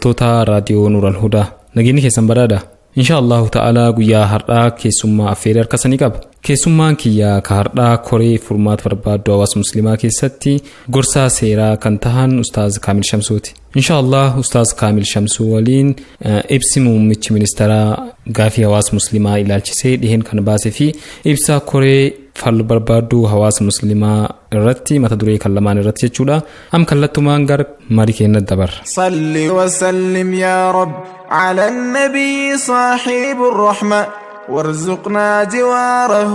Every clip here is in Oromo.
Toota Raadiyoo Nuural Hudaa, nageenyi keessan badhaadha. Insha Allahu ta'ala, guyyaa har'aa keessummaa affeeree harkasanii qaba. Keessummaan kiyya ka har'aa koree furmaata barbaaddu hawaasa Muslimaa keessatti gorsaa seeraa kan tahan Ustaaz Kaamil Shamsuuti. Insha Allah, Ustaaz Kaamil Shamsuu waliin ibsi muummichi ministeeraa gaafii hawaasa Muslimaa ilaalchisee dhiheen kan baasee fi ibsa koree fal barbaaddu hawaasa Muslimaa irratti, mata duree kan lamaan irratti jechuudha. Am kallattumaan gara marii keenya dabarra. صل وسلم يا رب على النبي صاحب الرحمة، وارزقنا جواره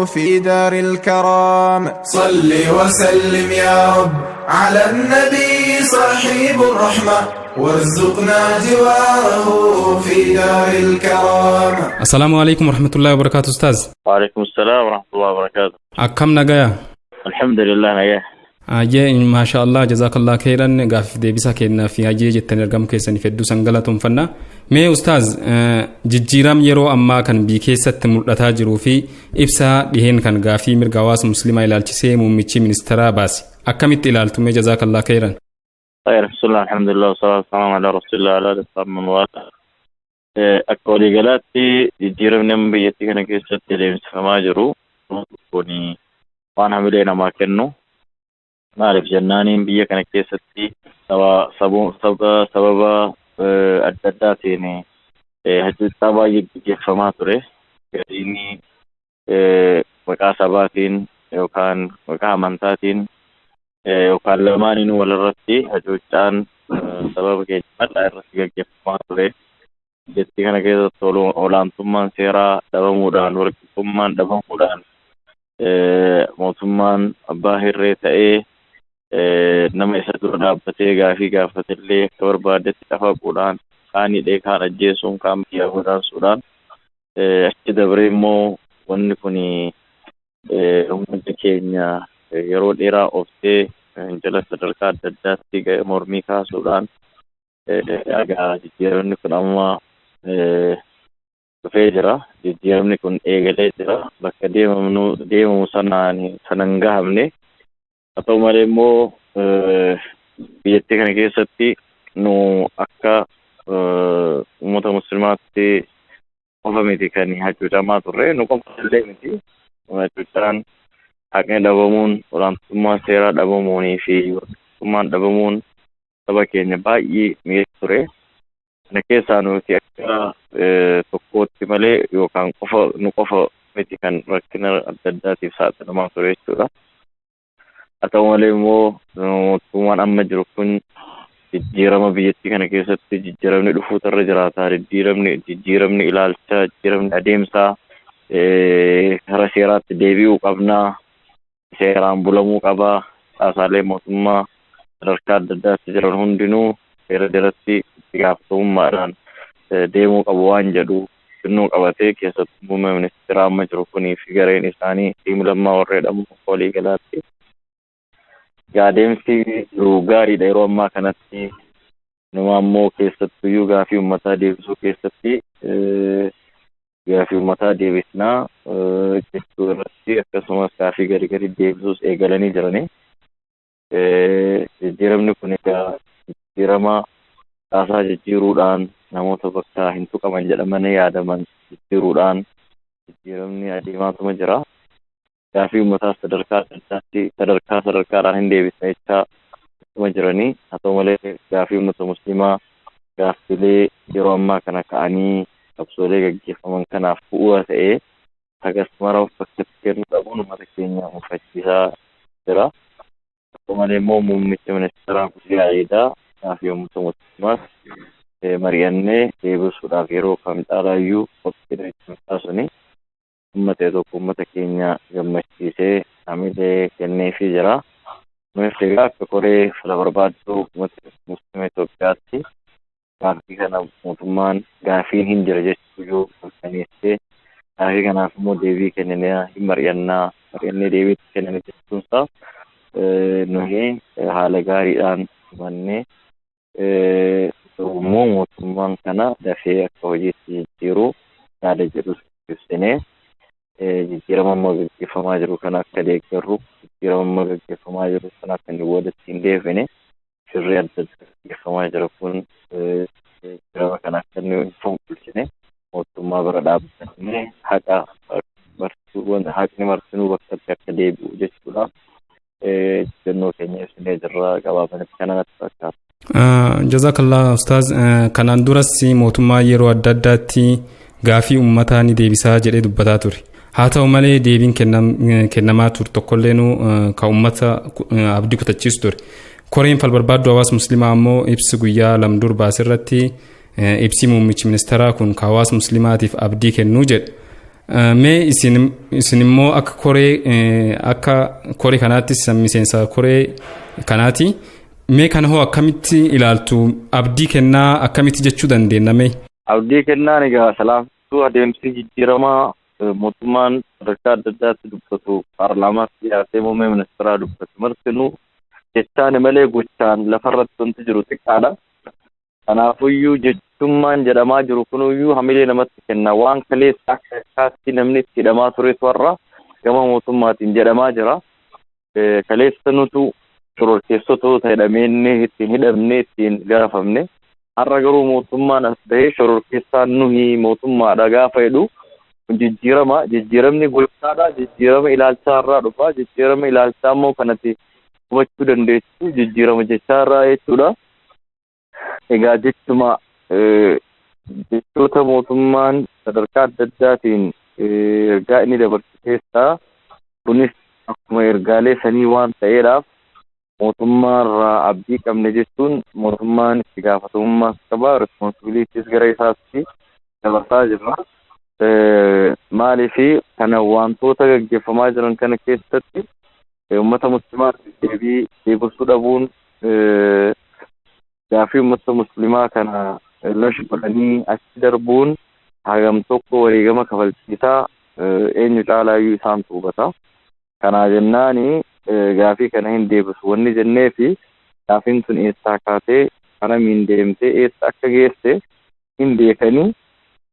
في دار الكرام. صل وسلم يا رب على النبي صاحب الرحمة، وارزقنا جواره في دار الكرام. Assalaamu alaikum warahmatullahi wabarakaatu, Ustaaz. وعليكم السلام ورحمة الله وبركاته. Akkam, nagaya? الحمد لله نجاح. Ayyee, maasha Allah, jazakallah khairan. Gaafif deebisa kennaa fi hayyee jettanii argamu keessaniif hedduu san galatoomfanna. Mee Ustaaz, jijjiiram yeroo ammaa kan biyya keessatti mul'ataa jiruu fi ibsa dhiheen kan gaafii mirga hawaasa Muslimaa ilaalchisee muummichi ministeeraa baase akkamitti ilaaltu mee? Jazakallah khairan. خير، بسم الله، الحمد لله، والصلاة والسلام على رسول الله وعلى آله وصحبه ومن والاه. Akka waliigalaatti jijjiiramni amma biyyattii kana keessatti adeemsifamaa jiru kun waan hamilee namaa kennu. Maaliif jennaaniin, biyya kana keessatti sababa adda addaatiin hacuuccaa baay'ee gaggeeffamaa ture. Gadiin maqaa sabaatiin yookaan maqaa amantaatiin yookaan lamaaniinuu walirratti hacuuccaan sababa keenya bal'aa irratti gaggeeffamaa ture. Biyyattii kana keessatti olaantummaan seeraa dhabamuudhaan, walqixxummaan dhabamuudhaan, mootummaan abbaa hirree ta'ee nama isa dura dhaabbatee gaafii gaafatellee akka barbaadetti dhafaquudhaan, kaan hidhee, kaan ajjeesuun, kaan biyyaa godaansuudhaan, achi dabree immoo wanni kun uummanni keenya yeroo dheeraa obsee jala sadarkaa adda addaatti mormii kaasuudhaan egaa jijjiiramni kun amma dhufee jira. Jijjiiramni kun eegalee jira. Bakka deemamnu deemamu sanaan sana hin gahamne. Haa ta'u malee immoo biyyattii kana keessatti nu akka uummata Muslimaatti qofa miti kan hacuucamaa turre, nu qofa illee miti. Hacuucaan, haqni dhabamuun, olaantummaa seeraa dhabamuunii fi walqixxummaan dhabamuun saba keenya baay'ee miidhaa ture. Kana keessaa nuti akka tokkootti malee yookaan qofa nu qofa miti kan rakkina adda addaatiif saaxilamaa ture jechuudha. Haa ta'u malee immoo mootummaan amma jiru kun jijjiirama biyyattii kana keessatti jijjiiramni dhufuutu irra jiraata. Jijjiiramni ilaalchaa, jijjiiramni adeemsaa, karaa seeraatti deebi'uu qabnaa. Seeraan bulamuu qabaa. Caasaalee mootummaa sadarkaa adda addaatti jiran hundinuu seera jalatti itti gaafatamummaadhaan deemuu qabu waan jedhu xinnoo qabatee, keessattuu muummee ministeera amma jiru kunii fi gareen isaanii Team Lammaa warra jedhamu walii galaatti. Adeemsi jiru gaariidha yeroo ammaa kanatti. Numa ammoo keessattuyyuu gaafii uummataa deebisuu keessatti, gaafii uummataa deebisnaa jechuu irratti, akkasumas gaafii gadi gadi deebisuus eegalanii jiranii. Jijjiiramni kun egaa jijjiirama caasaa jijjiiruudhaan, namoota bakka hin tuqaman jedhamanii yaadaman jijjiiruudhaan jijjiiramni adeemaatuma jira. Gaafii uummataas sadarkaa adda addaatti sadarkaa sadarkaadhaan hin deebisna jechaa ittuma jiranii. Haa ta'u malee gaafii uummata Muslimaa, gaaffilee yeroo ammaa kana ka'anii qabsoolee gaggeeffaman kanaaf bu'uura ta'ee hagas mara bakkatti kennuu dhabuun uummata keenya mufachiisaa jira. Haa ta'u malee immoo muummicha ministeeraa guyyaa gaariidha. Gaafii uummata Muslimaas mari'annee deebisuudhaaf yeroo kam caalaayyuu qophiidha jechuun suni amma ta'e tokko uummata keenya gammachiisee hamilee kenneefii jira. Nunis egaa akka koree fala barbaadduu uummata Muslima Itoophiyaatti gaaffii kana mootummaan gaafiin hin jira jechuu yoo mirkaneessee, gaafii kanaaf immoo deebii kenninee hin mari'annaa, mari'annee deebii itti kennine jechuunsaa nuyi haala gaariidhaan simannee, immoo mootummaan kana dafee akka hojiitti jijjiiru yaada jedhus ibsinee, jijjiirama amma gaggeeffamaa jiru kana akka deeggarru, jijjiirama amma gaggeeffamaa jiru kana akka inni boodatti hin deebine, shirri adda adda gaggeeffamaa jiru kun Jijjiirama kana akka inni hin fonqolchine mootummaa bira dhaabbannee haqa haqni martinuu bakkatti akka deebi'u jechuudha. Jennoo keenya ibsinee jirra, gabaabinatti kana natti fakkaata. Jazakallah ustaaz. Kanaan duras mootummaa yeroo adda addaatti gaafii uummataa ni deebisaa jedhee dubbataa ture. Haa ta'u malee deebiin kennamaa ture tokkolleenu kan uummata abdii kutachiisu ture. Koreen falbarbaadduu hawaasa musliimaa ammoo ibsi guyyaa lamdur baasirratti ibsi muummichi ministeeraa kun ka hawaasa musliimaatiif abdii kennuu jedha. Mee isin immoo akka koree kanaatti, miseensa koree kanaati. Mee kana hoo akkamitti ilaaltu? Abdii kennaa akkamitti jechuu dandeenya mee? Abdii kennaan egaa salaaftuu adeemsi jijjiiramaa mootummaan sadarkaa adda addaatti dubbatu, paarlaamaatti dhiyaatee muummee ministeeraa dubbatu martinuu jechaan malee gochaan lafarratti wanti jiru xiqqaadha. Kanaafuyyuu jechummaan jedhamaa jiru kunuyyuu hamilee namatti kenna. Waan kaleessa akka akkaatti namni itti hidhamaa turetu har'a gama mootummaatiin jedhamaa jira. Kaleessa nutu shororkeessitoota jedhamee ittiin hidhamne, ittiin gaafamne. Har'a garuu mootummaan as bahee shororkeessaan nuhi mootummaadha gaafa jedhu jijjiirama. Jijjiiramni gochaadha. Jijjiirama ilaalchaa irraa dhufa. Jijjiirama ilaalchaa immoo kanatti hubachuu dandeessu jijjiirama jechaa irraa jechuudha. Egaa jechuma jechoota mootummaan sadarkaa adda addaatiin ergaa inni dabarsu keessaa kunis akkuma ergaalee sanii waan ta'eedhaaf, mootummaarraa abdii qabne jechuun mootummaan itti gaafatamummaas qaba, responsibilitys gara isaatti dabarsaa jirra. Maaliifi kana wantoota gaggeeffamaa jiran kana keessatti uummata musliimaatiif deebii deebisuu dhabuun, gaafii uummata musliimaa kana lash godhanii achi darbuun hagam tokko wareegama kafalchiisaa eenyu caalaayyuu isaan hubata. Kanaa jennaani gaafii kana hin deebisu wanni jennee fi gaafiin sun eessaa kaatee, haramiin deemtee, eessa akka geesse hin beekanii,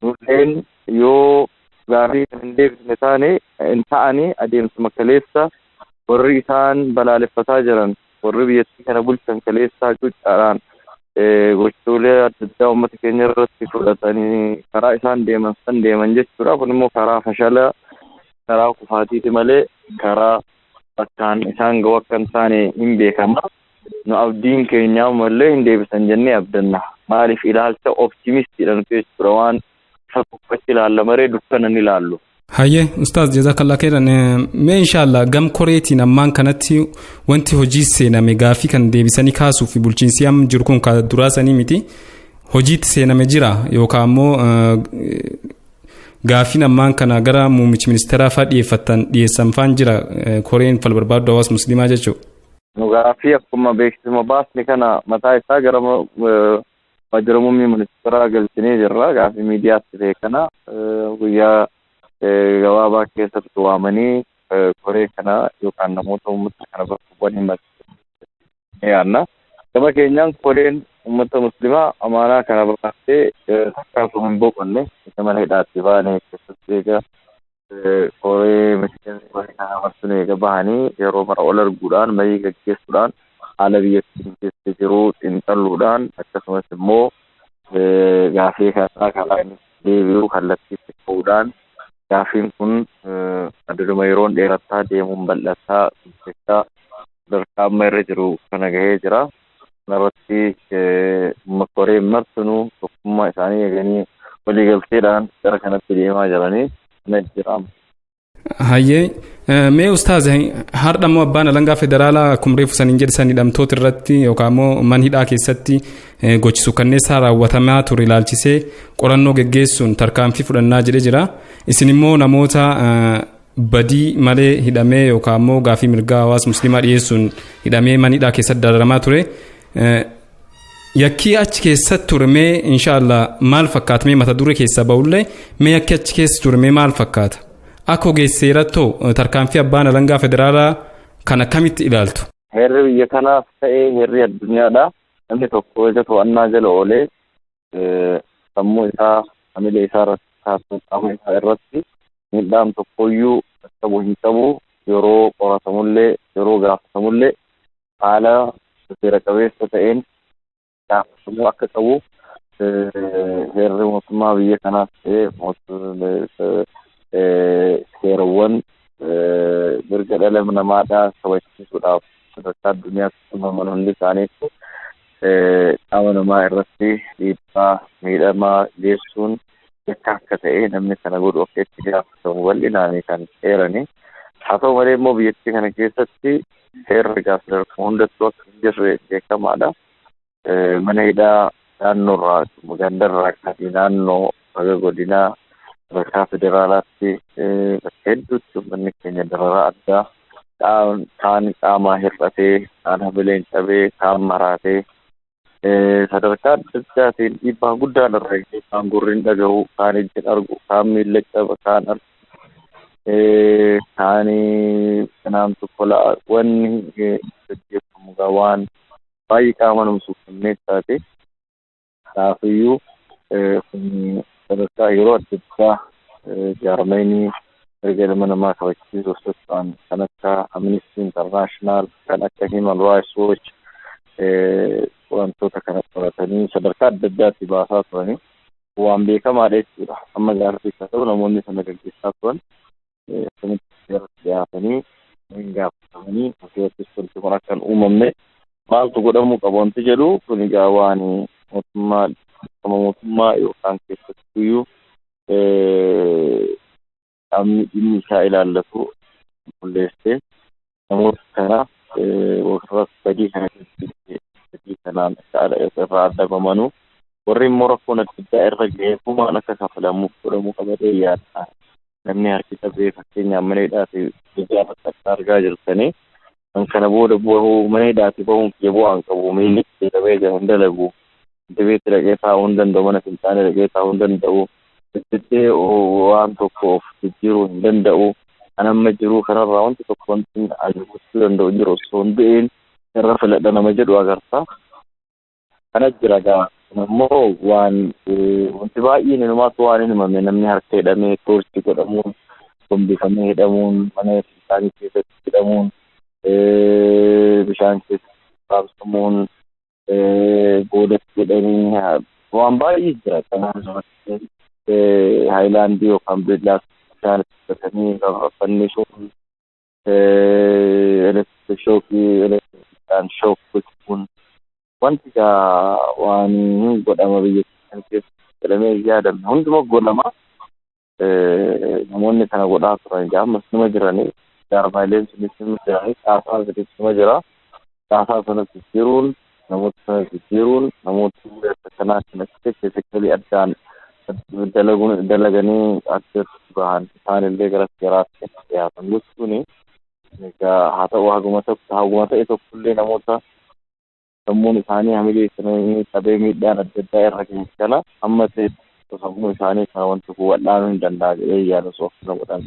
nulleen yoo gaafii kana hin deebisne taane hin ta'anii adeemsuma kaleessa warri isaan balaaleffataa jiran, warri biyyattii kana bulchan kaleessaa cuuccaadhaan gochoolee adda addaa uummata keenya irratti fudhatanii karaa isaan deeman san deeman jechuudha. Kun immoo karaa fashala, karaa kufaatiiti malee karaa bakkaan isaan ga'u akka hin taane hin beekama. Nu abdiin keenya ammallee hin deebisan jennee abdanna. Maaliif ilaalcha optimistiidha nuti jechuudha, waan ifa tokkotti ilaalla maree dukkana ni ilaallu. Hayyee ustaaz, jazakallah khairan. Mee inshallah gam koreetiin ammaan kanatti wanti hojii seename gaafii kan deebisanii kaasuu fi bulchiinsi amma jiru kun ka duraa sanii miti, hojiitti seename jira yookaan ammoo gaafiin ammaan kana gara muummichi ministeeraa fa'aa dhiyeeffatan dhiyeessan fa'aan jira koreen fal barbaaddu hawaasa musliimaa jechuudha? Nu gaafii akkuma beeksisuma baasni kana mataa isaa gara waajjira muummee ministeeraa galchinee jirra. Gaafii miidiyaatti ta'e kana guyyaa gabaabaa keessatti waamanii koree kana yookaan namoota uummata kana bakka bu'an himatu yaadna. Gama keenyaan koreen uummata musliimaa amaanaa kana baastee takka osoo hin boqonne isa mana hidhaatti baane keessatti egaa koree miseensi koree kana marsuun eega bahanii yeroo mara ol arguudhaan, marii gaggeessuudhaan, haala biyyattiin keessa jiru xiinxalluudhaan, akkasumas immoo gaafii kanaa karaa inni deebi'u kallattiitti ka'uudhaan, gaafiin kun adaduma yeroon dheerataa deemuun bal'ataa guddachaa sadarkaa amma irra jiru kana gahee jira. Kanarratti koreen martinuu tokkummaa isaanii eeganii waliigalteedhaan gara kanatti deemaa jiranii kana jira. Hayyee, mee ustaaz, har'a immoo abbaan alangaa federaalaa akkuma reefu saniin jedhan hidhamtoota irratti yookaan immoo mana hidhaa keessatti gochi suukanneessaa raawwatamaa ture ilaalchisee qorannoo geggeessuun tarkaanfii fudhannaa jedhee jira. Isin immoo namoota badii malee hidhamee yookaan immoo gaafii mirgaa hawaasa musliimaa dhiyeessuun hidhamee mana hidhaa keessatti dararamaa ture. Yakkii achi keessatti ture mee inshaallah maal fakkaata? Mee mata duree keessaa bahullee, mee yakki achi keessa ture mee maal fakkaata? Akka ogeessa seerattoo tarkaanfii abbaan alangaa federaalaa kan akkamitti ilaaltu? Heerri biyya kanaaf ta'ee heerri addunyaadha. Namni tokko ija to'annaa jala oolee sammuu isaa, hamilee isaa irratti, qaama isaa irratti miidhaan tokkoyyuu qabu hin qabu. Yeroo qoratamullee, yeroo gaafatamullee haala seera qabeessa ta'een gaafatamuu akka qabu Heerri mootummaa biyya kanaas ta'ee seerawwan mirga dhala namaadhaa kabachiisuudhaaf sadarkaa addunyaatti tumaman hundi isaaniitu qaama namaa irratti dhiibbaa miidhamaa geessuun yakka akka ta'e, namni kana godhu akka itti gaafatamu bal'inaan kan eerani. Haa ta'u malee immoo biyyattii kana keessatti seerri gaafa sadarkaa hundattuu akka hin jirre beekamaadha. Mana hidhaa naannoorraa, gandarraa kaasee naannoo haga godinaa, sadarkaa federaalaatti bakka hedduutti uummanni keenya dararaa addaa, kaan qaamaa hir'atee, kaan hamileen cabee, kaan maraatee, sadarkaa adda addaatiin dhiibbaa guddaan irra gahee, kaan gurri hin dhagahu, kaan ijji hin argu, kaan miilla caba, kaan kaan kanaamtu kola, wanni gaggeeffamu waan baay'ee qaama nama suukanneessaati. Kanaafiyyuu kun sadarkaa yeroo adda addaa jaarmeenii mirga ilma namaa kabachiisuuf socho'an kan akka Amnesty International, kan akka Human Rights Watch wantoota kana qoratanii sadarkaa adda addaatti baasaa turanii waan beekamaadha jechuudha. Amma gaaffii kan ta'u, namoonni sana gaggeessaa turan akkamitti seeratti dhiyaatanii hin gaafatamanii, asirrattis wanti kun akka hin uumamne maaltu godhamuu qaba wanti jedhu kun egaa waan mootummaa, qaama mootummaa yookaan keessattuyyuu qaamni dhimmi isaa ilaallatu qulqulleessee namoota kana warra badii kana badii kanaan irraa adabamanuu, warri immoo rakkoon adda addaa irra ga'ee gumaan akka kafalamuuf godhamuu qaba jedhee yaada. Namni harki cabee fakkeenyaaf mana hidhaati ijaarratti akka argaa jirtanii, kan kana booda bahuu, mana hidhaati bahuun kiyya bu'aan qabu, miilli cabee jira, hin dalagu, dibeetti dhaqee taa'uu hin danda'u, mana fincaanii dhaqee taa'uu hin danda'u, ittee waan tokko of jijjiiruu hin danda'u. Kan amma jiru kanarraa wanti tokko wanti gochuu danda'u hin jiru, osoo hin du'een irra filadha nama jedhu agarta. Kana jira gaa. Kun ammoo waan wanti baay'een inumaatu waan hin himamne, namni harka hidhamee toorchi godhamuun, gombifamee hidhamuun, mana fincaanii keessatti hidhamuun, bishaan keessatti raabsamuun, boodatti jedhanii waan baay'ee jira. Kanaaf haayilaandii yookaan beellaas bishaan itti uffatanii fannisuun, elektirishookii elektirikaan shook gochuun, wanti gaa waan hin godhama biyya kana keessatti jedhamee hin yaadamne hunduma godhama. Namoonni kana godhaa turan egaa ammas numa jiranii, jaarmaaleen sunis numa jiranii, caasaan sunis numa jira. Caasaa sana jijjiiruun, namoota sana jijjiiruun, namoota akka kanaa kana physically addaan dalaguun dalaganii adda bahan isaanillee gara seeraatti dhiyaatan gochuuni egaa haa ta'u, haguma tokko haguma ta'e tokkollee namoota sammuun isaanii hamilee isaanii qabee miidhaan adda addaa irra gahe kana amma ta'e sammuu isaanii kana wanti kun wal'aanuu hin danda'a jedhee yaadu osoo akkana godhan.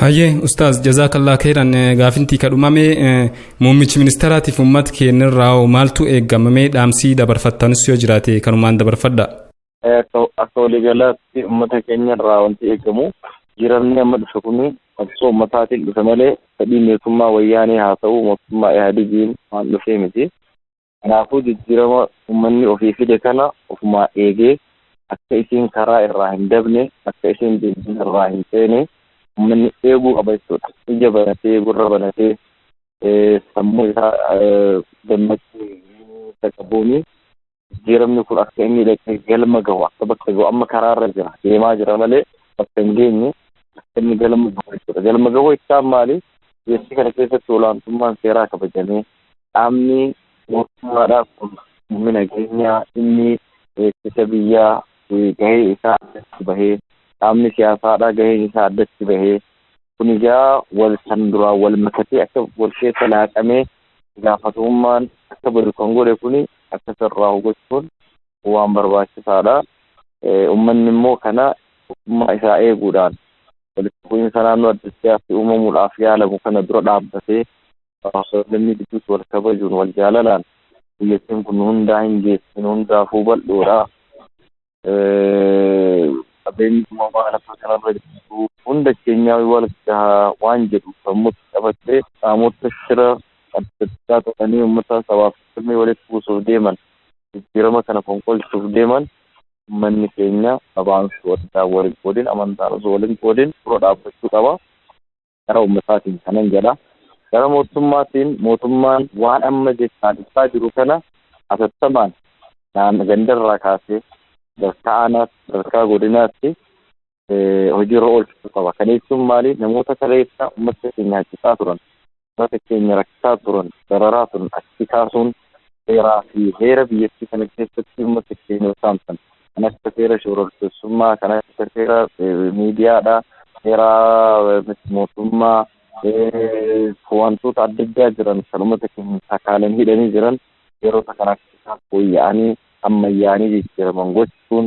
Hayyee ustaaz, jazaakallaa khairan. Gaafintii kadhumame, muummichi ministeeraatiif uummata keenyarraa maaltu eeggamamee, dhaamsii dabarfattanis yoo jiraate kanumaan dabarfadha. Akka waliigalaatti uummata keenya irraa wanti eegamu, jijjiiramni amma dhufe kun qabsoo uummataatiin dhufe malee fedhii mootummaa Wayyaanee haa ta'u mootummaa Ihaadigiin waan dhufee miti. Kanaafuu jijjiirama uummanni ofii fide kana ofumaa eegee akka isiin karaa irraa hin dabne, akka isiin dildila irraa hin seene uummanni eeguu qaba jechuudha. Ija banatee, gurra banatee, sammuu isaa dammaqsee qabuuni jijjiiramni kun akka inni dhaqee galma gahu, akka bakka gahu, amma karaarra jira, deemaa jira malee bakka hin geenye, akka inni galma gahu jechuudha. Galma gahu jechaan maali? Biyyattii kana keessatti olaantummaan seeraa kabajamee, qaamni mootummaadhaaf kun humni nageenyaa inni ittisa biyyaa gahee isaa addatti bahee, qaamni siyaasaadhaa gaheen isaa addatti bahee, kun egaa wal kan duraan wal makatee akka wal keessa laaqamee gaafatamummaan akka badu kan godhe kuni akka sirraa'u gochuun waan barbaachisaadha. Uummanni immoo kana tokkummaa isaa eeguudhaan walitti bu'iinsa naannoo adda addaatti uumamuudhaaf yaalamu kana dura dhaabbatee, hawaasonni gidduutti wal kabajuun, wal jaalalaan, biyyattiin kun hundaa hin geessin, hundaafuu bal'oodha. Qabeenyi uumamaa lafa kanarra jiru hunda keenyaa wal gahaa waan jedhu sammuutti qabattee, qaamota shira adda addaa ta'anii uummata sabaaf sablammii walitti buusuuf deeman Jijjiirama kana fonqolchuuf deeman uummanni keenya sabaan osoo addaan wal hin qoodin, amantaan osoo wal hin qoodin dura dhaabbachuu qaba. Gara uummataatiin kanan jedha. Gara mootummaatiin, mootummaan waan amma jechaan ibsaa jiru kana hatattamaan gandarraa kaasee sadarkaa aanaatti, sadarkaa godinaatti hojiirra oolchuu qaba. Kana jechuun maali? Namoota kaleessa uummata keenya haqqisaa turan, uummata keenya rakkisaa turan, dararaa turan achi kaasuun, seeraa fi heera biyyattii kana keessatti uummata keenya saamsan, kan akka seera shororkeessummaa, kan akka seera miidiyaadha, seera mootummaa, wantoota adda addaa jiran kan uummata keenya sakaalan hidhanii jiran, seerota kana akka isaan fooyya'anii ammayyaa'anii jijjiiraman gochuun,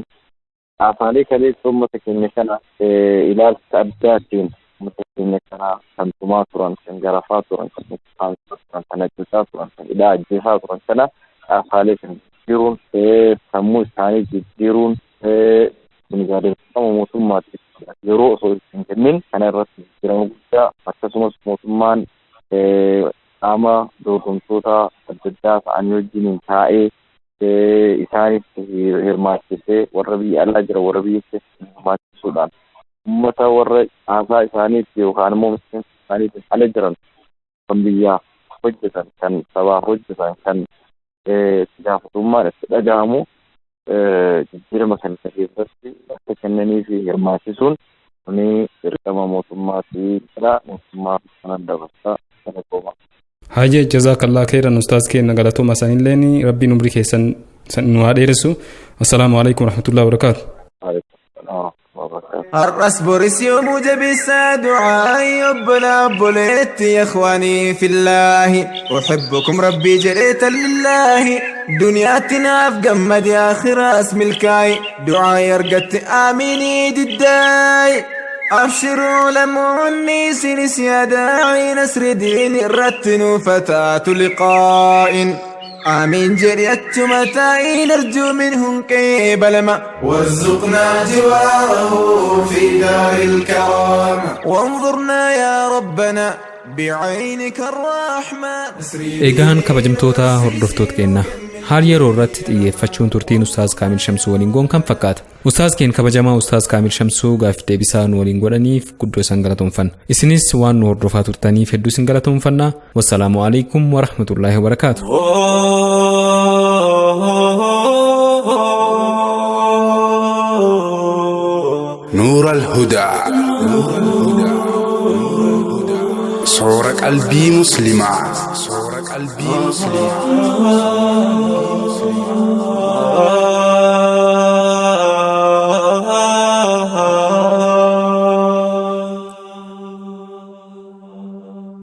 caasaalee kaleessa uummata keenya kana ilaalcha addaatiin uummata keenya kana kan tumaa turan, kan garafaa turan, kan saamsaa turan, kan ajjeesaa turan, kan hidhaa ajjeesaa turan kana caasaalee kan jijjiiruun, sammuu isaanii jijjiiruun, kun egaa dirqama mootummaati. Yeroo osoo hin kennin kana irratti jijjiirama guddaa, akkasumas mootummaan qaama dorgomtoota adda addaa ta'anii wajjin taa'ee isaanitti hirmaachisee, warra biyya alaa jira, warra biyya keessa hirmaachisuudhaan, uummata warra caasaa isaaniitti yookaan immoo miseensa isaaniitiin ala jiran, kan biyyaaf hojjetan, kan sabaaf hojjetan, kan itti gaafatamummaan itti dhaga'amu jijjiirama kana keessatti akka kennanii fi hirmaachisuun kuni dirqama mootummaati jedha. Mootummaa kanan dabarsa kana qofa. Hayyee, jazaakallaa khairan ustaaz keenya, galatooma. Sanilleen rabbiin umrii keessan nu haa dheeressu. Assalaamu alaikum warahmatullahi wabarakaatu. Har'as boris yoomuu jabeessaa du'aayi, obbolaa obboleetti, ikhwaanii fillaahi, uhibbukum rabbii jedheetan lillaahi, duniyaatti naaf gammade, aakhiraas milkaa'i, du'aayi argatte aamiinii diddaayi. أبشروا لموني سنس يا داعي نسر دين الرتن فتاة لقاء آمين جريت متاعي نرجو منهم قبل ما وارزقنا جواره في دار الكرامة وانظرنا يا ربنا بعينك الرحمة. Egaan kabajamtoota hordoftoota keenya, haal yeroo irratti xiyyeeffachuun turtiin Ustaaz Kaamil Shamsuu waliin goon kan fakkaata. Ustaaz keenya kabajamaa Ustaaz Kaamil Shamsuu gaafii deebisaa nu waliin godhaniif guddoo isaan galatoomfanna. Isinis waan nu hordofaa turtaniif hedduu isin galatoomfanna. Wassalaamu alaikum warahmatullaahi wabarakaatu. نور الهدى صور قلبي مسلما، صور قلبي مسلما.